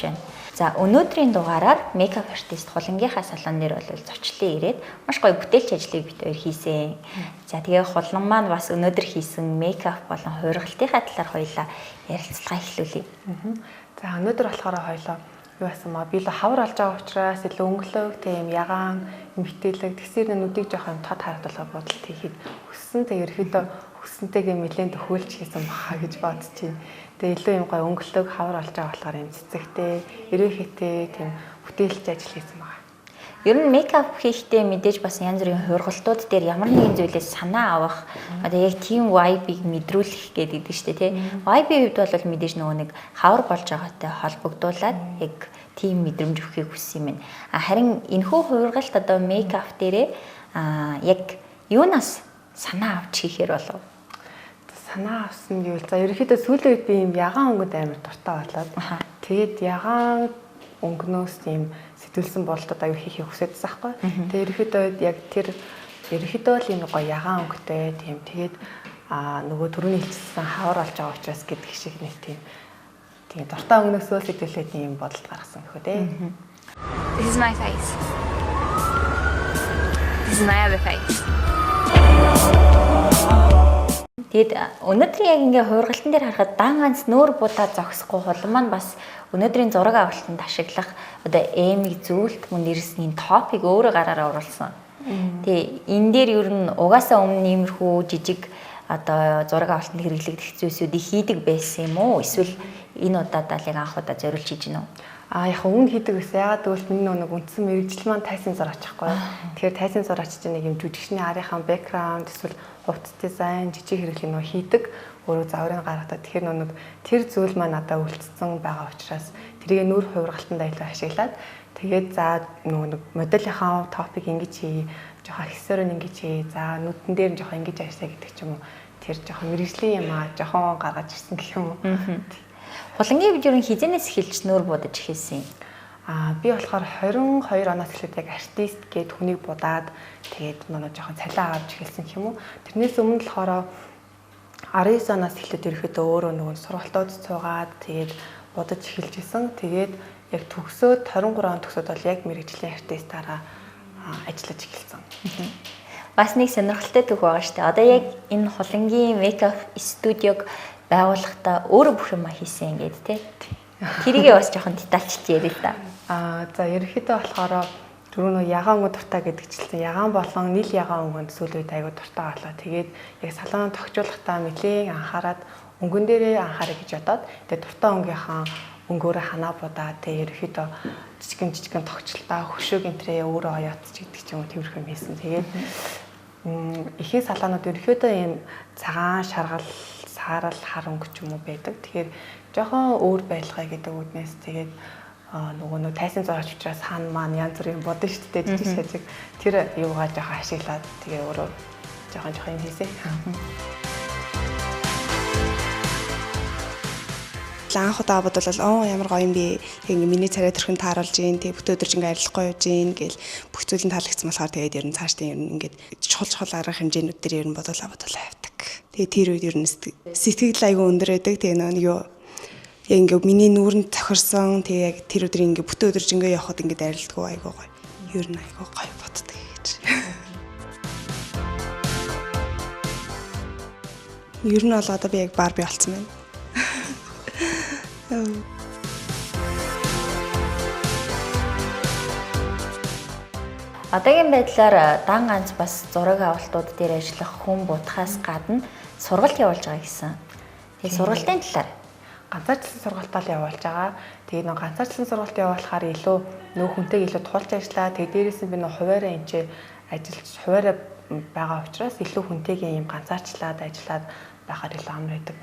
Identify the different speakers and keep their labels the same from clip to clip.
Speaker 1: байна. За өнөөдрийн дугаараар makeup artist Хулангийнхаа салон дээр бол зочлон ирээд маш гоё бүтээлч ажлыг бид хоёр хийсэн. За тэгээ Хулан маань бас өнөөдөр хийсэн makeup болон хувиргалтынхаа талаар хоёлаа ярилцлага эхлүүлье.
Speaker 2: За өнөөдөр болохоор хоёлоо юу байсан маа би л хавар олж байгаа учраас илүү өнгөлөг тийм ягаан эмхтэлэг тэгсэр нүдийг жоох юм тод харагдуулах бодолт хийхэд өссөн. Тэгээ ерөөдөө өссөнтэйгээ нэлээд төхөөлж хийсэн баха гэж бодож чинь. Тэгээ илүү юм гой өнгөлөг хавар олж байгаа болохоор юм цэцэгтэй, эрээхэтэй тийм бүтээлч ажил хийсэн байгаа.
Speaker 1: Ер нь makeup хийхдээ мэдээж бас янз бүрийн хувиргалтууд дээр ямар нэгэн зүйлээс санаа авах одоо яг тийм vibe-ыг мэдрүүлэх гэдэг шүү дээ, тий. Vibe-ийн хувьд бол мэдээж нөгөө нэг хавар болж байгаатай холбогдуулаад яг тийм мэдрэмж өгөхийг хүссэн юм байна. А харин энэхүү хувиргалт одоо makeup дээрээ яг юунаас санаа авч хийхээр болов?
Speaker 2: Санаа авсан гэвэл за ерөнхийдөө сүүлийн үед би юм ягаан өнгөнд амар дуртай болоод тэгээд ягаан өнгнөөс тийм сэтгүүлсэн бололтод аюу хийхийг хүсэж байсан байхгүй. Тэгээд ерөнхийдөө яг тэр ерөнхийдөө л юм гоё ягаан өнгөтэй тийм тэгээд нөгөө түрүүний хэлсэн хавар болж байгаа учраас гэдэг шиг нэг тийм тийм дуртай өнгнөөсөө л сэтгүүлээд юм бодолт гаргасан гэх үү те.
Speaker 3: This is my face. This is my other face.
Speaker 1: Тэгэд өнөөдрийн яг ингээ хувиргалтан дээр харахад дан ганц нүүр будаа зогсохгүй Хулан маань бас өнөөдрийн зураг авалтанд ашиглах одоо эмиг зүйлт мөн нэрсний топыг өөрөө гараараа оруулсан. Тэгээ энэ дээр ер нь угаасаа өмнө иймэрхүү жижиг одоо зураг авалтанд хэрэглэгдэх зүйлсүүдийг хийдэг байсан юм уу? Эсвэл энэ удаадаа л яг анх удаа зориулж хийж гинөө?
Speaker 2: А яг өмнө хийдэг байсан. Яагаад гэвэл миний нэг үндсэн мэргэжил маань тайзан зураач байхгүй. Тэгэхээр тайзан зураач чинь нэг юм жүжигчний арийнхаа background эсвэл хувцас дизайн, жижиг хэрэглээ нөө хийдэг өөрөө загварыг гаргадаг. Тэгэхээр нэг тэр зүйл маань надад үлдсэн байгаа учраас тэрийг нүүр хувиргалтанд илүү ашиглаад тэгээд за нөгөө нэг моделийнхаа топик ингэж хий, жоохон аксессуар нь ингэж хий, за нүдэн дээр нь жоохон ингэж ажиллая гэдэг ч юм уу. Тэр жоохон мэргэжлийн юм аа жоохон гаргаж ирсэн гэх юм уу.
Speaker 1: Хулангийн үед ер нь хизэнээс эхэлж нүүр будаж эхэлсэн юм?
Speaker 2: Би болохоор 22 оноос эхлээд яг артист гэд хүнийг будаад тэгээд манай жоохон цалин авч эхэлсэн гэх юм уу. Тэрнээс өмнө болохоор 19 оноос эхлээд ерөөхдөө өөрөө нөгөө сургалтууд цуугаад тэгээд будаж эхэлж исэн. Тэгээд яг төгсөөд 23 он төгсөөд бол яг мэргэжлийн артистаараа ажиллаж эхэлсэн.
Speaker 1: Бас нэг сонирхолтой түүх байгаа шүү дээ. Одоо яг энэ Хулангийн makeup студиог байгуулахдаа өөрөө бүх юма хийсэн ингээд тий. Тэрийгээ бас жоохон детальчилж яриа л да.
Speaker 2: За ерөнхийдөө болохоор түрүү нөө ягаан өнгө дуртай гэдэг чилсэн. Ягаан болон нийл ягаан өнгөнд сүүлийн үед айгүй дуртай болоо. Тэгээд яг салон тохижуулахдаа нэлээн анхаарад өнгөн дээрээ анхаарай гэж бодоод тэгээд дуртай өнгийнхаа өнгөөрөө ханаа будаа тэгээд ерөнхийдөө жижигэн тогтчлаа хөшөөг энтрээ өөрөө оёоц гэдэг ч юм уу тиймэрхүү юм хийсэн. Тэгээд ихэнх салаанууд ерөнхийдөө ийм цагаан, шаргал, саарал, хар өнгө ч юм уу байдаг. Тэгэхээр жоохон өөр байлгаа гэдэг үднээс тэгээд нөгөө нөө тайсан зураач учраас хаан маань янз бүрийн бодно шүү дээ жижиг шажиг тэр юугаа жоохон ашиглаад тэгээ өөрөө жоохон юм хийсэн.
Speaker 4: Анх удаа бодвол оо ямар гоё юм бэ. Тэг ингээ миний царай төрхөн тааруулж гин, тэг бүтэн өдөр ингээ арилахгүй явж гин гэл бүх зүйл нь таалагдсан болохоор тэгээд ер нь цаашдын ер нь ингээд чухал арга хэмжээнүүд дээр ер нь бодуулаа явдаг. Тэгээ тэр үед ер нь сэтгэл айгүй өндөр байдаг. Тэгээ нөгөө юу яг ингээ миний нүүрэнд тохирсон. Тэгээ яг тэр өдөр ингээ бүтэн өдөр ингээ явхад ингээ арилдгүй айгүй гоё. Ер нь айгүй гоё боддог гэж. Ер нь бол одоо би яг Барби болсон байна.
Speaker 1: Одоогийн байдлаар дан ганц бас зураг авалтууд дээр ажиллах хүн будахаас гадна сургалт явуулж байгаа гэсэн. Тэгээ сургалтын талаар
Speaker 2: ганцаарчлан сургалтаа л явуулж байгаа. Тэгээ нэг ганцаарчлан сургалт явуулахаар илүү нөө хүнтэйг илүү тулж ажиллаа. Тэгээ дээрээс нь би нөө хуваараа энэ ч ажиллаж хуваараа байгаа учраас илүү хүнтэйгээ юм ганцаарчлаад ажиллаад байхаар илүү амар байдаг.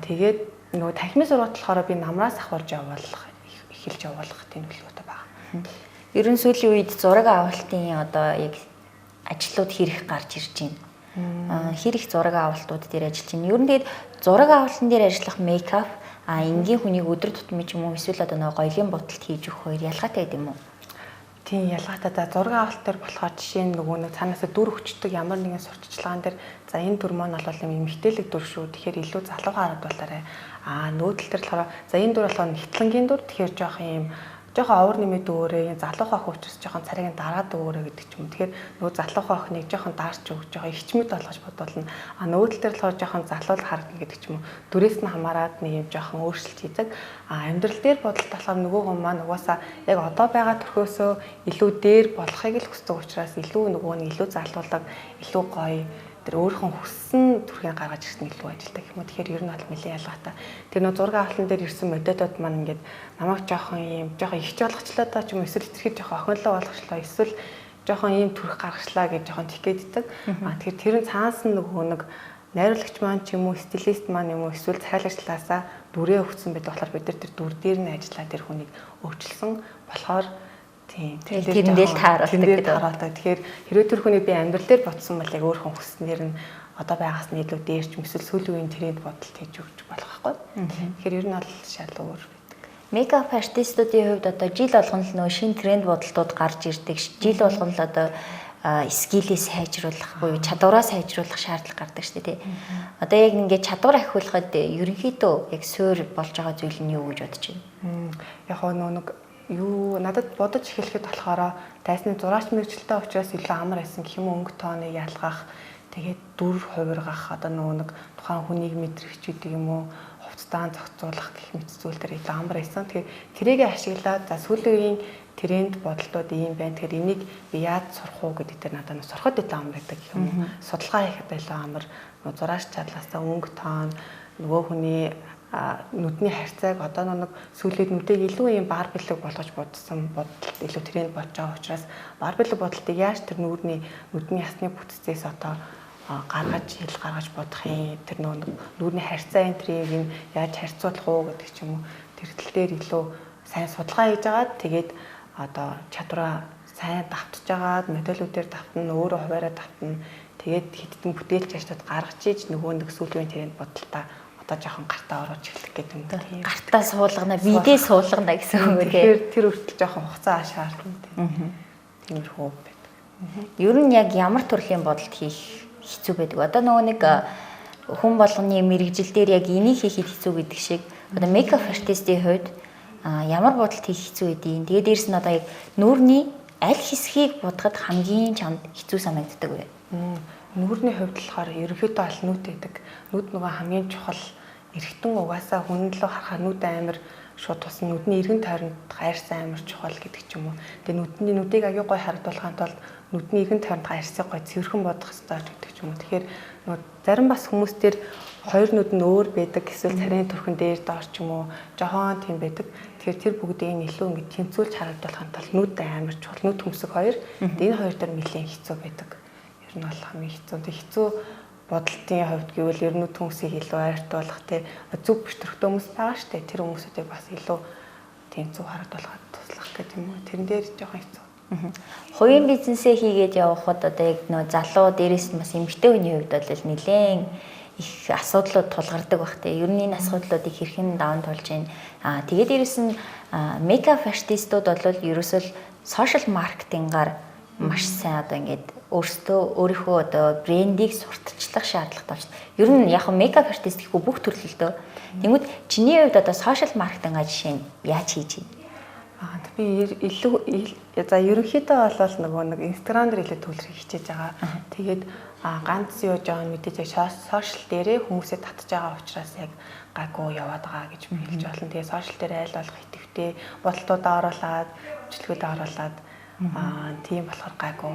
Speaker 2: Тэгээд нөгөө танхимын сургалт болохоор би намраас ахуулж явуулах эхэлж явуулах тийм нөлөөтэй байгаа.
Speaker 1: Ер нь сүүлийн үед зураг авалтын одоо яг ажлууд хэрэг гарч ирж байна. Хэр их зураг авалтууд дээр ажиллаж байна. Ер нь тэгээд зураг авалтан дээр ажиллах мейкап энгийн хүнийг өдөр тутмын ч юм уу эсвэл одоо нөгөө гоёлын бодолт хийж өгөх хоёр ялгаатай гэдэг юм уу?
Speaker 2: Тийм, ялгаатай. За, зураг авалт дээр болохоор жишээ нь нөгөө нэг цаанаасаа дүр өгчдөг ямар нэгэн сурталчилгаан дээр за энэ дүр маань бол юм эмэгтэйлэг дүр шүү. Тэгэхээр илүү залуу харагдуулаарай. Аа, нөгөө тал дээр болохоор за энэ дүр болохоор нэгтлэнгийн дүр. Тэгэхээр жоох юм жоохон овор нэмээд өгөөрэй, залуухан охин учраас жоохон царайг нь дараад өгөөрэй гэдэг ч юм. Тэгэхээр нөгөө залуухан охиныг жоохон дарч өгч, жоохон ихчмэд болгож бодуулна. А нөгөө тал дээр болохоор жоохон залуул харагдана гэдэг ч юм уу. Дүрээс нь хамаарат нэг юм жоохон өөрчлөлт хийдэг. А амьдрал дээр бодолт болохоор нөгөө хүн маань угаасаа яг одоо байгаа төрхөөсөө илүү дээр болохыг л хүсдэг учраас илүү нөгөө нь илүү залуулаг, илүү гоё тэр өөрийнхөө хүссэн төрхийг гаргаж ирсэн илүү ажилтдаг юм уу. Тэгэхээр ер нь бол нэлээд ялгаатай. Тэр нөө зураг авалтан дээр ирсэн модельууд маань ингээд намайг жоохон юм жоохон ихч болгочлоо даа ч юм эсвэл хэтэрхий жоохон охинлоо болгочлоо эсвэл жоохон ийм төрх гаргачлаа гэж жоохон тэггээд идэг. А тэгэхээр тэр нь цаанаас нь нөгөө нэг найруулагч маань ч юм уу стилист маань юм уу эсвэл захиалагч талаасаа дүрээ өгсөн байдаг болохоор бид нар тэр дүр дээр нь ажиллаа тэр хүнийг өөрчилсөн болохоор тийм
Speaker 1: тэрэн дээр тааруулдаг
Speaker 2: гэдэг. Тэгэхээр хэрвээ тэр хүнийг би амьдрал дээр бодсон бол яг өөрхөн хүснээр нь одоо байгаас нь илүү дээр ч юм эсвэл сүүлийн үеийн тренд бодолт хийж өгч болох байхгүй. Тэгэхээр ер нь бол шал өөр байдаг.
Speaker 1: Мейкап артистуудын хувьд одоо жил болгон л нөгөө шинэ тренд бодолтууд гарч ирдэг. Жил болгон л одоо скиллээ сайжруулах буюу чадвараа сайжруулах шаардлага гардаг шүү дээ, тий. Одоо яг ингээд чадвар ахиулахад ерөнхийдөө яг суур болж байгаа зүйл нь юу гэж бодож байна?
Speaker 2: Яг нөгөө нэг юу надад бодож эхлэхэд болохоор дайсны зураач мэргэжилтэй учраас илүү амар байсан гэх юм уу, өнгө тооны ялгах, тэгээд дүр хувиргах, одоо нөгөө нэг тухайн хүнийг мэдрэх ч гэдэг юм уу, хувцастаа зохицуулах гэх мэт зүйл дээр илүү амар байсан. Тэгэхээр тэрийг ашиглаад за сүүлийн үеийн тренд бодолтууд ийм байна. Тэгэхээр энийг би яаж сурах уу гэдэг дээр надад сурахад илүү амар байдаг гэх юм уу. Судалгаа хийхэд илүү амар, зураач чадлаасаа өнгө тоон, нөгөө хүний нүдний харьцааг одоо нэг сүүлээд нүдийг илүү юм бар бэлэг болгож бодсон бодолт илүү тренд болж байгаа учраас бар бэлэг бодолтыг яаж тэр нүдний ясны бүтцээс одоо гаргаж хэл гаргаж бодох юм, тэр нүүрний харьцаа энэ трийг нь яаж харьцуулах уу гэдэг ч юм уу, тэр тал дээр илүү сайн судалгаа хийж агаад тэгээд одоо чадвараа сайн давтж агаад модельүүдээр давтна, өөрөө хуваараа давтна, тэгээд хэдэн бүтээлч ажлууд гаргаж иж нөгөө нэг сүүлийн тренд бодолтаа одоо жоохон гартаа оруулж эхлэх гэдэг юм тийм.
Speaker 1: Гартаа суулгана, бидээ суулгана гэсэн үг үү?
Speaker 2: Тэгэхээр тэр хүртэл жоохон хугацаа шаардна тийм. Тиймэрхүү байдаг.
Speaker 1: Ер нь яг ямар төрлийн бодолт хийх хэцүү байдаг? Одоо нөгөө нэг хүн болгоны мэргэжил дээр яг энийг хийхэд хэцүү гэдэг шиг одоо мейкап артистийн хувьд ямар бодолт хийх хэцүү байдгийг. Тэгээд дээрэс нь одоо яг нүүрний аль хэсгийг бодоход хамгийн чамд хэцүү санагддаг вэ?
Speaker 2: Нүүрний хувьд болохоор ерөнхийдөө бол нүд байдаг. Нүд нөгөө хамгийн чухал эргэтэн угаасаа хүн лөө харахаар нүд амар шууд тусна. Нүдний эргэн тойронд гайрсан амар чухал гэдэг ч юм уу. Тэгээ нүдний нүдийг аягүй гой харагдуулахын тулд нүдний эргэн тойронд гайрсыг гой цэвэрхэн бодох ёстой ч гэдэг ч юм уу. Тэгэхээр нөгөө зарим бас хүмүүс төр хоёр нүд нь өөр байдаг эсвэл царайн төрхөн дээр доор ч юм уу жохон тийм байдаг. Тэгэхээр тэр бүгдийг нь илүү ингэ тэнцвүүлж харагдуулахын тулд нүд амар чухал. Нүд хөмсөг хоёр. Энэ хоёр дээр нэлээд хэцүү байдаг. Ер нь бол хамгийн хэцүү. Тэг хэцүү бодолтын хувьд гэвэл ер нь хүмүүсийг илүү ойртуулах тий зүг биш төрхтэй хүмүүс байгаа штэ. Тэр хүмүүсүүдийг бас илүү тийм зүг харагдуулахад туслах гэдэг юм уу. Тэрэн дээр жоохон хэцүү.
Speaker 1: Хувийн бизнесээ хийгээд явхад одоо яг нөө залуу дээрээс нь бас эмэгтэй хүний хувьд бол нэлээд их асуудлууд тулгардаг бах тий. Ер нь энэ асуудлуудыг хэрхэн даван туулж байна. Аа тэгээд дээрээс нь мейкап артистууд бол ерөөсөө сошиал маркетингаар маш сайн одоо ингээд өөрсдөө өөрийнхөө одоо брендийг сурталчлах шаардлагатай болж байна. Ер нь яг мейкап артист гэхгүй бүх төрлөлтөө. Тэнгүүд чиний хувьд одоо сошиал маркетингаа жишээ нь яаж хийж байна?
Speaker 2: Аа би илүү за ерөнхийдөө бол нөгөө нэг Instagram дээр илүү төвлөрөх хичээж байгаа. Тэгээд ганц юу жоон мэдээж яг сошиал дээрээ хүмүүсээ татж байгаа учраас яг гайгүй яваад байгаа гэж би хэлж болно. Тэгээд сошиал дээр айл болох идэвхтэй бодолтуудаа оруулаад, бичлэгүүдээ оруулаад тийм болохоор гайгүй.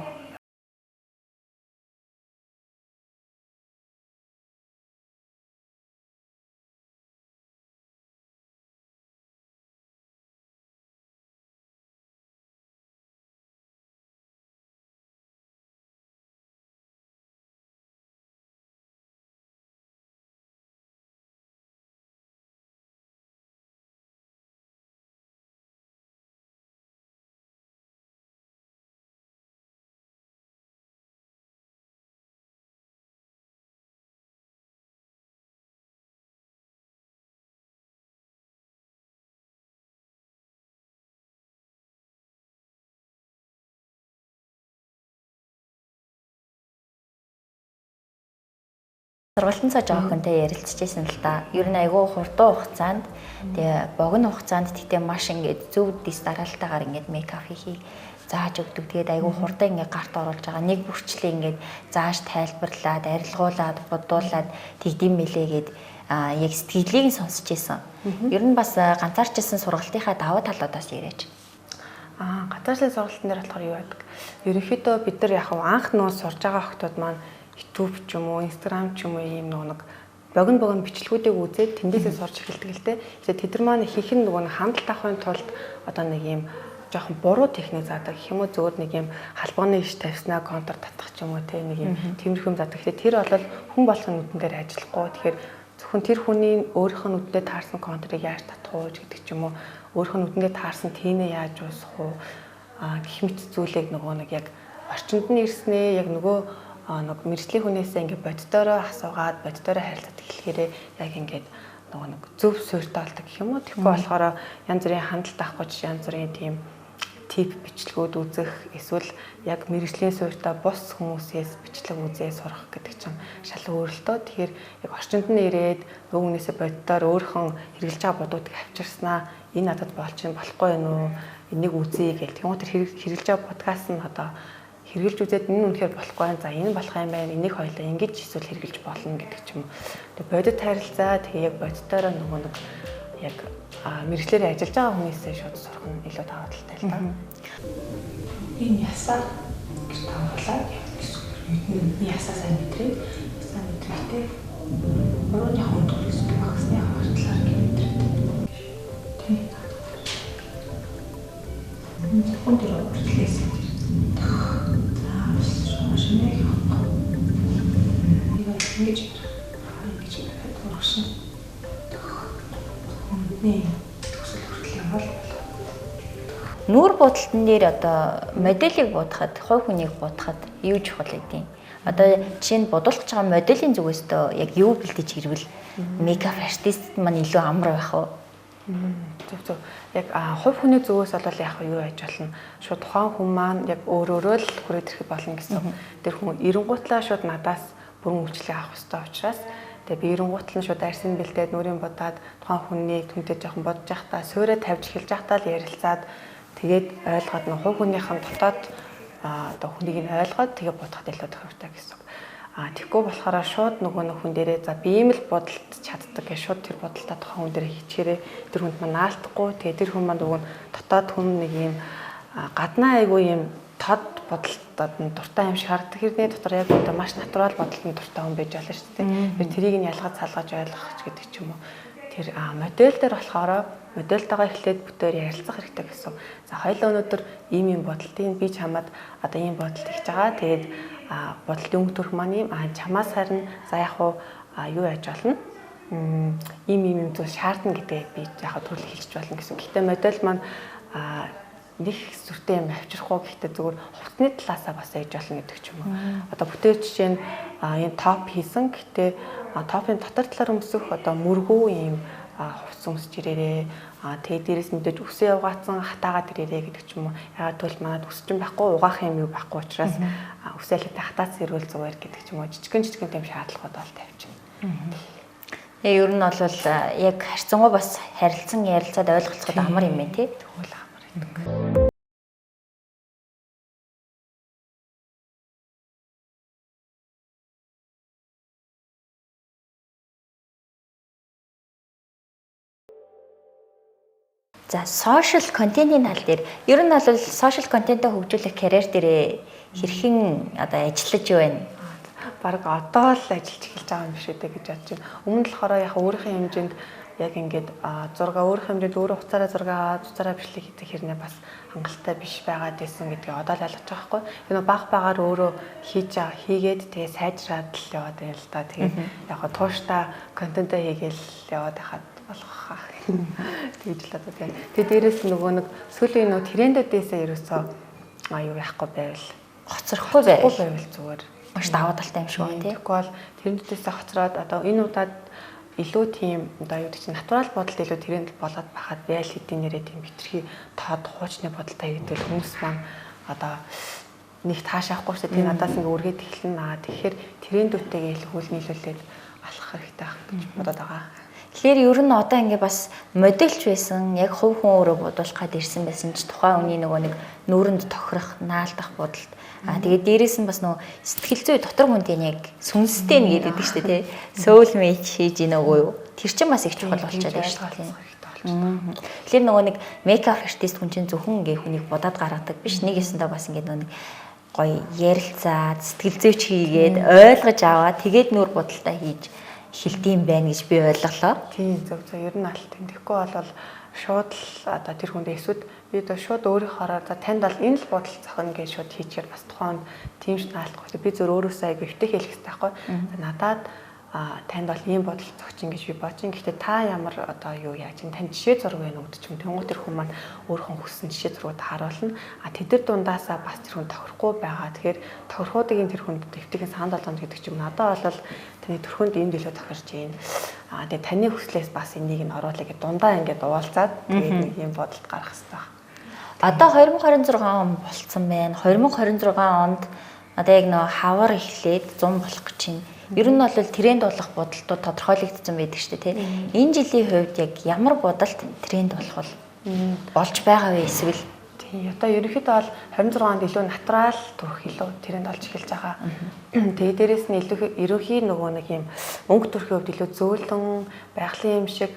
Speaker 1: Сургалтын цааш байгаа хүнтэй ярилцчихсэн л да. Ер нь айгүй хурдан хугацаанд тэгээ богино хугацаанд тэгтээ маш ингээд зөв дис дараалтайгаар ингээд мейкап хийхийг зааж өгдөг. Тэгээд айгүй хурдан ингээд гарт оруулж байгаа. Нэг бүрчлээ ингээд зааж тайлбарлаад, арилгуулад, будуулаад тэгдэм мэлээ гээд яг сэтгэлийг нь сонсч ийсэн. Ер нь бас ганцаарчилсан сургалтынхаа давуу талуудаас яриач.
Speaker 2: Ганцаарчлын сургалтын дээр болохоор юу яадаг? Ерөнхийдөө бид нар яг анх нөө сурж байгаа охтууд маань YouTube ч юм уу, Instagram ч юм уу ийм нэг богино бичлэгүүдийг үзээд тэндээсээ сурч эхэлдэг л дээ. Тэгэхээр тэд нар маань хийх нь нөгөө хандлт авахын тулд одоо нэг ийм жоохон буруу техник заадаг гэх юм уу, зөвхөн нэг ийм халбаны иш тавьснаа контр татах ч юм уу те нэг ийм тиймэрхүү юм заадаг. Тэгэхээр тэр бол хүн болгоны нүдэн дээр ажиллахгүй. Тэгэхээр зөвхөн тэр хүний өөрийнх нь нүдэндээ таарсан контрыг яаж татах уу гэдэг ч юм уу, өөрийнх нь нүдэндээ таарсан тийнэ яаж уусах уу гэх мэт зүйлийг нөгөө нэг яг орчинд нь ирснээ яг нөгөө нэг мэргэжлийн хүнээсээ ингээд боддороо асуугаад боддороо харилцаад эхлэхээрээ яг ингээд нөгөө нэг зөв суурьтай болдог гэх юм уу. Тэгэхгүй болохоор янз бүрийн хандлт авах гэж янз бүрийн тийм тип бичлэгүүд үзэх эсвэл яг мэргэжлийн суурьтай бус хүмүүсээс бичлэг үзээ сурах гэдэг чинь шал өөр л дөө. Тэгэхээр яг орчинд нь ирээд нөгөө хүнээсээ боддоор өөрийнхөө хэрэглэж байгаа бодуудыг авчирснаа энэ надад болж юм болохгүй юм уу, энийг үзье гэл. Тэгвэл тэр хэрэглэж байгаа подкаст нь одоо хэрэгжилж үзээд энэ үнэхээр болохгүй байна. За энэ болох юм байна. Энийг хоёлаа ингэж эсвэл хэрэгжилж болно гэдэг ч юм уу. Тэгээ бодит харилцаа тэгээ яг бодитоороо нөгөө нэг яг мэргэжлээрээ ажиллаж байгаа хүнээсээ шууд сурах нь илүү давуу талтай л да.
Speaker 5: Энэ ясаа гэж тавуулаад гэсэн. Нүдний ясаа сайн мэдрээд, ясаа мэдрэхдээ урууны хонтгор гэсэн багсны хартлаар ингэ мэдрээд. Тэ. Энэ хүн дээр хүртлээс. Ингэж ингэж урагшин нүдний төсөл хүртэл явал.
Speaker 1: Нүүр будалтан дээр одоо моделийг будахад, хувь хүнийг будахад юу чухал гэдэг юм? Одоо жишээ нь будуулах гэж байгаа моделийн зүгээс дөө яг юу бэлдэж ирвэл мейкап артист маань илүү амар байх вэ?
Speaker 2: Зөв зөв. Яг хувь хүний зүгээс бол яг юу яаж болно? Шууд тухайн хүн маань яг өөрөөрөө л хүрээд ирэхэд болно гэсэн. Тэр хүн эренгуутлаа шууд надаас бүрэн үйлчлэг авах ёстой учраас тэгээ би эренгуутал нь шууд арсын бэлдээд нүрийн будаад тухайн хүний түнтэй жоохон бодож явахдаа суурэ тавьж эхэлж явахдаа л ярилцаад тэгээд ойлгоод нь хувь хүнийх нь дотоод одоо хүнийг нь ойлгоод тэгээ бодоход илүү тохиромжтой гэсэн. Тэгэхгүй болохоор шууд нөгөө нэг хүн дээрээ за би ийм л бодолт чаддаг гэж шууд тэр бодолтоо тухайн хүн дээрээ хийчихээрээ тэр хүнд маань наалтахгүй. Тэгээ тэр хүн маань нөгөө дотоод хүн нэг ийм гаднаа айгүй ийм тод бодолтод нь дуртай юм шиг харагдах хэрнээ дотор яг одоо маш натурал бодолтод дуртай хүн байж болно шүү дээ. Тэр тэрийг нь ялгаж салгаж ойлгох гэдэг ч юм уу. Тэр модель дээр болохоор модельтойгоо эхлээд бүтээр ярилцах хэрэгтэй гэсэн. За хоёлаа өнөөдөр ийм ийм бодолтын би чамаад одоо ийм бодолт хийж байгаа. Тэгээд бодолтын өнгө төрх маань ийм чамаас харин за яг уу юу яаж болно? Ийм ийм юм зүйл шаардна гэдгээ би яг төрөл хэлж болно гэсэн. Гэхдээ модель маань нэг сүртэй юм авчрахгүй гэхдээ зүгээр хувцсны талаасаа бас ээж болно гэдэг ч юм уу. Одоо бүтээл жишээ нь энэ топ хийсэн гэхдээ топын дотор талаар өмсөх одоо мөргүү ийм хувцс өмсөж ирээрээ. Тэгээ дээрээс мэдээж үсээ угаацсан хатаагаад ирээрээ гэдэг ч юм уу. Ягаад гэвэл манад үс чинь байхгүй, угаах юм юу байхгүй учраас үсээлээ хатаац ирвэл зүгээр гэдэг ч юм уу. Жижигэн тийм шаардлагууд бол тавьчихна.
Speaker 1: Тэгээ ер нь бол яг харьцангуй бас харилцан ярилцаад ойлголцоход амар юм байна тий.
Speaker 2: Тэгвэл амар юм.
Speaker 1: За social контентын тал дээр ер нь бол social контентоо хөгжүүлэх карьер дээрээ хэрхэн одоо ажиллаж байна?
Speaker 2: Бараг одоо л ажиллаж эхэлж байгаа юм биш үү гэж бодож байна. Өмнө нь болохоор яг өөрийнхөө хэмжээнд яг ингээд зураг өөрийнхөө хэмжээнд өөрөө хуцаараа зураг аваад хуцаараа бичлэг хийх хэрнээ бас хангалттай биш байгаад байсан гэдгийг одоо л ойлгож байгаа байхгүй. Тэр нөө баг багаар өөрөө хийгээд тэгээ сайжраад л яваад байна л да. Тэгээд яг тууштай контентоо хийгээл яваад байхад болох хаа. Тэгж л одоо тийм. Тэгээ дээрэс нөгөө нэг сүүлийн нөгөө трендүүдээсээ ерөөсөө юу яахгүй байвал
Speaker 1: хоцрохгүй
Speaker 2: байвал зүгээр
Speaker 1: маш давуу талтай юм шиг байна тийм.
Speaker 2: Тэгэхгүй бол трендүүдээсээ хоцроод одоо энэ удаад илүү тийм одоо юу гэдэг чинь натурал бодолд илүү тренд болоод байхад байл хэдийн нэрээ тийм хитрхи тод хуучны бодолтой хийдэл хүмүүс маань одоо нэг таашаахгүй шүү дээ. Тийм надаас ингээ үргээд эхэлнэ. Аа тэгэхээр трендүүдтэйгээ илүү хөл нийлүүлээд алхах хэрэгтэй байх гэж бодоод байгаа.
Speaker 1: Тэгэхээр ер нь одоо ингээ бас модельч байсан, яг хувь хүн өөрөө будуулах гад ирсэн байсан ч тухайн хүний нөгөө нэг нүүрэнд тохирох, наалдах будалт. Аа тэгээд дээрэс нь бас нөгөө сэтгэл зүй дотор хүнтэй яг сүнстэй нь гэдэг шүү дээ, тий. Soul mate хийж гин үгүй юу? Тэр чинь бас их чухал болчиход байна шүү дээ. Тэгэхээр нөгөө нэг makeup artist хүн чинь зөвхөн ингээ хүнийг будаад гаргадаг биш. Нэг ёсондоо бас ингээ нөгөө нэг гоё ярилцаад, сэтгэл зүйч хийгээд, ойлгож аваад тэгээд нүүр будалтаа хийж эхэлдэм байх гэж би ойлголоо.
Speaker 2: Тийм, зөв зөв, ер нь аль тийм. Тэгэхгүй бол шууд л одоо тэр хүндээ эсвэл би одоо шууд өөрийнхоороо за танд бол энэ л будал зохино гэж шууд хийчихээр бас тухайн тийм ш наалдахгүй. Би зөв өөрөөсөө айгүй эвтэй хэлэх хэрэгтэй байхгүй. Надад танд бол ийм будал зохиж ингэж би бодож ин. Гэхдээ та ямар одоо юу яаж ин тань жишээ зураг байна уу гэдэг ч юм. Тэнгуү тэр хүн маань өөрийнхөө хүссэн жишээ зургууд харуулна. А тэд нар дундаасаа бас тэр хүн тохирохгүй байгаа. Тэгэхээр тохирохуудыг тэр хүнд эвтэйхэн санал болгоно гэдэг ч юм. Надад бол таны төрхөнд ийм дэлхүү тохирч байна. А тэгээ таны хүслээс бас энийг нь оруулаа гэдэг дундаа ингээд уулзаад тэгээд нэг ийм бодолд гарах хэрэгтэй байна.
Speaker 1: Одоо 2026 он болцсон байна. 2026 онд одоо яг нөгөө хавар эхлээд 100 болох гэж байна. Ер нь бол тренд болох будалтууд тодорхойлогдсон байдаг шүү дээ, тий. Энэ жилийн хувьд яг ямар будалт тренд болох вэ? Болж байгаа вэ эсвэл?
Speaker 2: Тийм, одоо ерөнхийдөө бол 26 онд илүү natural төрх илүү тренд болж эхэлж байгаа. Тэгээ дээрэс нь илүү ерөнхий нөгөө нэг юм өнгө төрхийн хувьд илүү зөөлөн, байгалийн юм шиг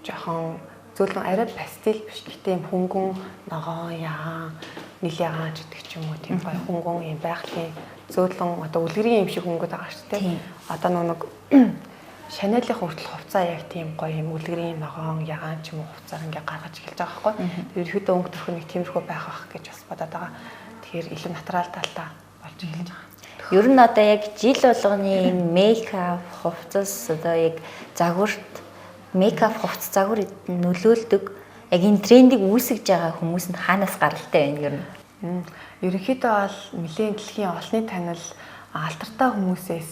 Speaker 2: жоохон зөөлөн, арай пастел биш гэхдээ юм хөнгөн ногоон, ягаан, нил ягаан ч гэдэг ч юм уу, тийм гоё хөнгөн юм байгалийн зөөлөн одоо үлгэрийн юм шиг өнгөд байгаа шүү дээ. Одоо нэг Chanel-ийн хүртэл хувцас яг тийм гоё юм үлгэрийн ногоон, ягаан ч юм уу хувцаар ингээ гаргаж эхэлж байгаа байхгүй. Тэр ерөөдөө өнгө төрх нэг тиймэрхүү байх бах гэж бас бодоод байгаа. Тэгэхээр илүү natural талдаа болж эхэлж байгаа.
Speaker 1: Ер нь одоо яг жил болгоны энэ makeup, хувцас одоо яг загварт makeup, хувцас, загвар нөлөөлдөг яг энэ трендийг үүсгэж байгаа хүмүүс нь хаанаас гаралтай байна ер нь?
Speaker 2: Ерөнхийдөө бол нэлээд дэлхийн олонний танил алдартай хүмүүсээс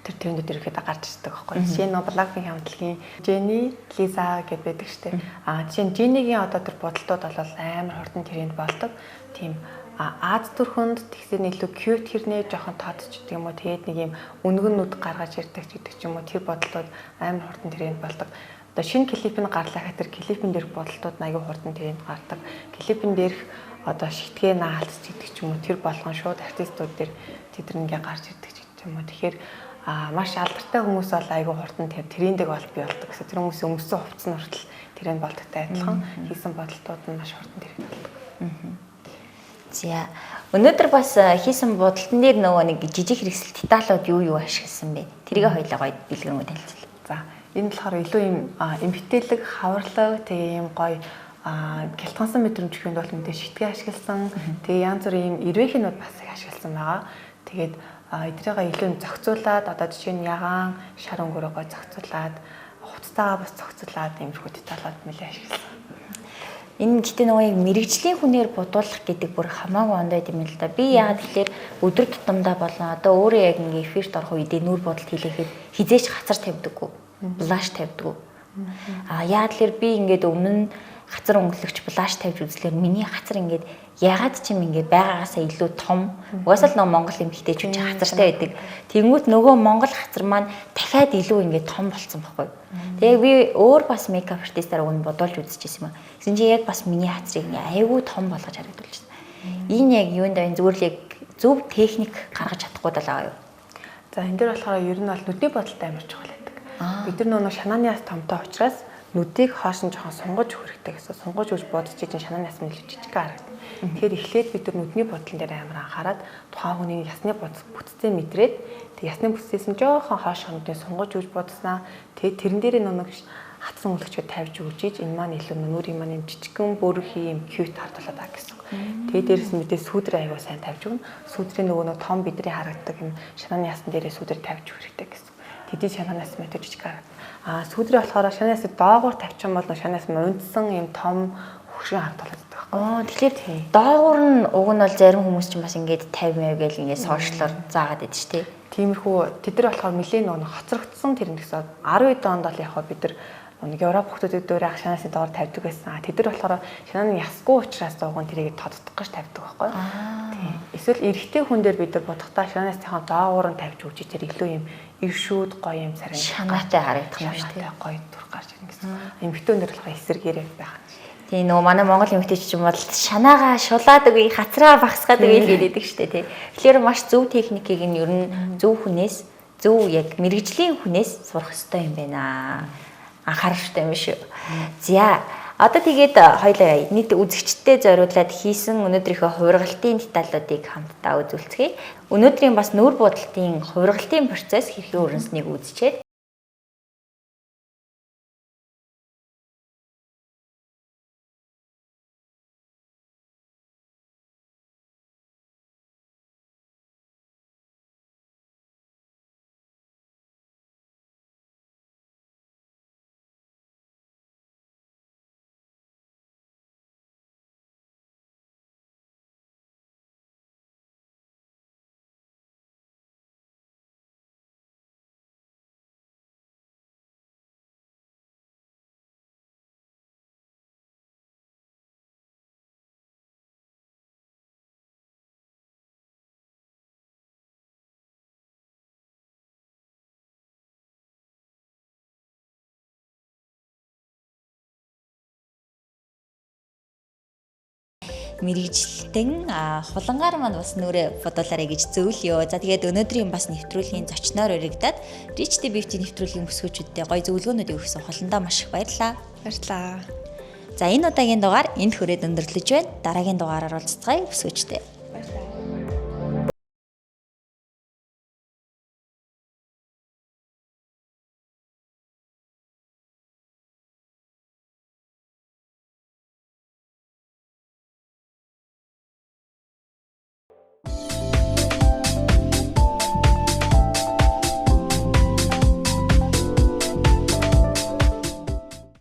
Speaker 2: тэр трендүүд ерөнхийдөө гарч ирдэг байхгүй. Жишээ нь Blackpink хамтлагийн Jennie, Lisa гэдээ байдаг штэ. А жишээ нь Jennie-гийн одоо тэр будалтууд бол амар хурдан тренд болдог. Тийм Ази төрхөнд тэгсэр илүү cute хэрнээ жоохон тоодч гэдэг юм уу. Тэгээд нэг юм үнгэн нүд гаргаж ирдэг ч гэдэг ч юм уу. Тэр будалтууд амар хурдан тренд болдог. Одоо шинэ клип нь гарлаа гэхээр тэр клипэн дээрх будалтууд аягүй хурдан тренд гардаг. Клипэн дээрх одоо шигтгээ наалц гэдэг ч юм уу, тэр болгон шууд артистууд дээр тэд нар ингээ гарч ирдэг ч гэдэг юм уу. Тэгэхээр маш алдартай хүмүүс бол айгүй хурдан тэр трендийг бол бий болдог гэсэн. Тэр хүмүүсийн өмссөн хувцас нь хүртэл тренд болдогтой адилхан хийсэн бодолтууд нь маш хурдан тренд болдог.
Speaker 1: За, өнөөдөр бас хийсэн будалтан дээр нөгөө нэг жижиг хэрэгсэл деталууд юу юу ашигласан бэ? Тэрийг хоёлаа гоё дэлгэрэнгүй танилцуул.
Speaker 2: За, энэ болохоор илүү юм эмгтээлэг, хаварлаг, тэгээ юм гоё гялтгансан мэдрэмж өгөнд бол мэдээ шигтгээ ашигласан. Тэгээ янз бүрийн юм эрвээхнүүд бас их ашигласан байгаа. Тэгээд эдрийгээ илүү юм зохицуулаад, одоо жишээ нь ягаан, шар өнгөрөө гоё зохицуулаад, хувцастайгаа бас зохицуулаад иймэрхүү деталууд нэлээ ашигласан.
Speaker 1: Энэ гэтээ нөгөө яг мэрэгжлийн хүнээр будуулах гэдэг бүр хамаагүй ондоо юм л да. Би яагаад тэгэхээр өдөр тутамдаа болон одоо өөрөө яг ингээ эфирт орох үедээ нүүр будалт хийлэхэд хизээч хацар тавьдаггүй. Blush тавьдаггүй. А яагаад тэгэхээр би ингээд өмнө нь хацар өнгөлөгч blush тавьж үзлээр миний хацар ингээд ягаад ч юм ингээд байгаагаасаа илүү том. Угаасаа л нөгөө монгол эмэгтэйчүүд чинь хацартай байдаг. Тэнгүүт нөгөө монгол хацар маань дахиад илүү ингээд том болцсон байхгүй. Тэгээ би өөр бас makeup artist-аар уг нь бодуулж үзчихсэн юм аа. Тэгсэн чинь яг бас миний хацрыг ингээ айгүй том болгож харагдуулчихсан. Энэ яг юунд байна? Зүгээр л яг зөв техник гаргаж чадахгүй даа юу?
Speaker 2: За, энэ дээр болохоор ер нь бол нүдний будалтай амар чухал байдаг. Бид нар нөгөө шанааны яс томтой учраас нүдийг хоош нь жоохон сунгаж өгөх хэрэгтэй гэсэн. Сунгаж өгч будаж чинь шанааны яс нь илүү жижиг харагдана. Тэгэхээр эхлээд бид нар нүдний будлан дээр амар анхаарад тухайн хүний ясны бүтцээ мэдрээд, тэг ясны бүтцээс нь жоохон хоош нүдийг сунгаж өгч будснаа. Тэгээд тэрэн дээрээ нэг хатсан өнгөлөгчөө тавьж өгч иж энэ маань илүү нүрийн маань юм жижигхэн бөөрхий юм cute хардуулаад байгаа гэсэн. Тэгээд дээрэс нь мэдээ сүүдэр аягүй сайн тавьж өгнө. Сүүдрийн нөгөө нэг том бидний харагддаг юм шанааны ясн дээрээ сүүдэр тавьж өгөх хэрэгтэй гэсэн. Тэдний шанааны яс мэдээ жижиг харагдана. А сүүдрээ болохоор шанааны ясыг доогуур тавьчих юм бол шанааны яс нь унтсан юм том хөшгөн хардуулаад байдаг байхгүй.
Speaker 1: Аа, тэгэхээр доогуур нь уг нь бол зарим хүмүүс чинь бас ингээд 50 мав гэл ингээд сошиалор заагаад байдаг шүү дээ.
Speaker 2: Тиймэрхүү тэд нар болохоор нэлээд нөгөө хоцрогдсон тэр нэгсээ 12 онд бол яг бид нар Нэг Европ хүмүүсүүд дээр ах шанаасны доор тавьдаг байсан. Тэд нар болохоор шанааны ясгүй учраас зууган тэрийг тодтох гэж тавьдаг байхгүй. Тийм. Эсвэл эрэгтэй хүн дээр бид нар бодохдоо шанаасныхаа доогуур нь тавьж өгч тэр илүү юм иршүүд гоё юм царай
Speaker 1: шанаатай харагдах юм шүү дээ.
Speaker 2: Гоё дүр гарч ирнэ гэсэн. Эмэгтэй хүн дээр болохоор эсэргээрээ байх.
Speaker 1: Тийм, нөгөө манай Монгол эмэгтэйч юм бол шанаагаа шулаад өгье, хацраа багсгаад өгье л гэдэг шүү дээ, тий. Тэгэхээр маш зөв техникийг нь ер нь зөв хүнээс, зөв яг мэрэгжлийн хүнээс сурах ёстой юм байна. Анхааралтай юм шүү. За, одоо тэгээд хоёлаа нийт үзэгчдэд зориулаад хийсэн өнөөдрийнхөө хувиргалтын деталлуудыг хамтдаа үзүүлцгээе. Өнөөдрийн бас нүүр будалтын хувиргалтын процесс хэрхэн өрнөснийг үзчихэд мэрэгжилтэн хулангаар маань бас нүрээ бодуулаарай гэж зөвлөё. За, тэгээд өнөөдрийн бас нэвтрүүлгийн зочноор өргөдөд Rich Beauty нэвтрүүлгийн бүсгүүчүүдтэй гоё зөвлөгөөнүүдийг өгсөн хуландаа маш их баярлалаа.
Speaker 4: Баярлалаа.
Speaker 1: За, энэ удаагийн дугаар энд хүрээд өндөрлөж байна. Дараагийн дугаараар уулзцгаая бүсгүүчдээ.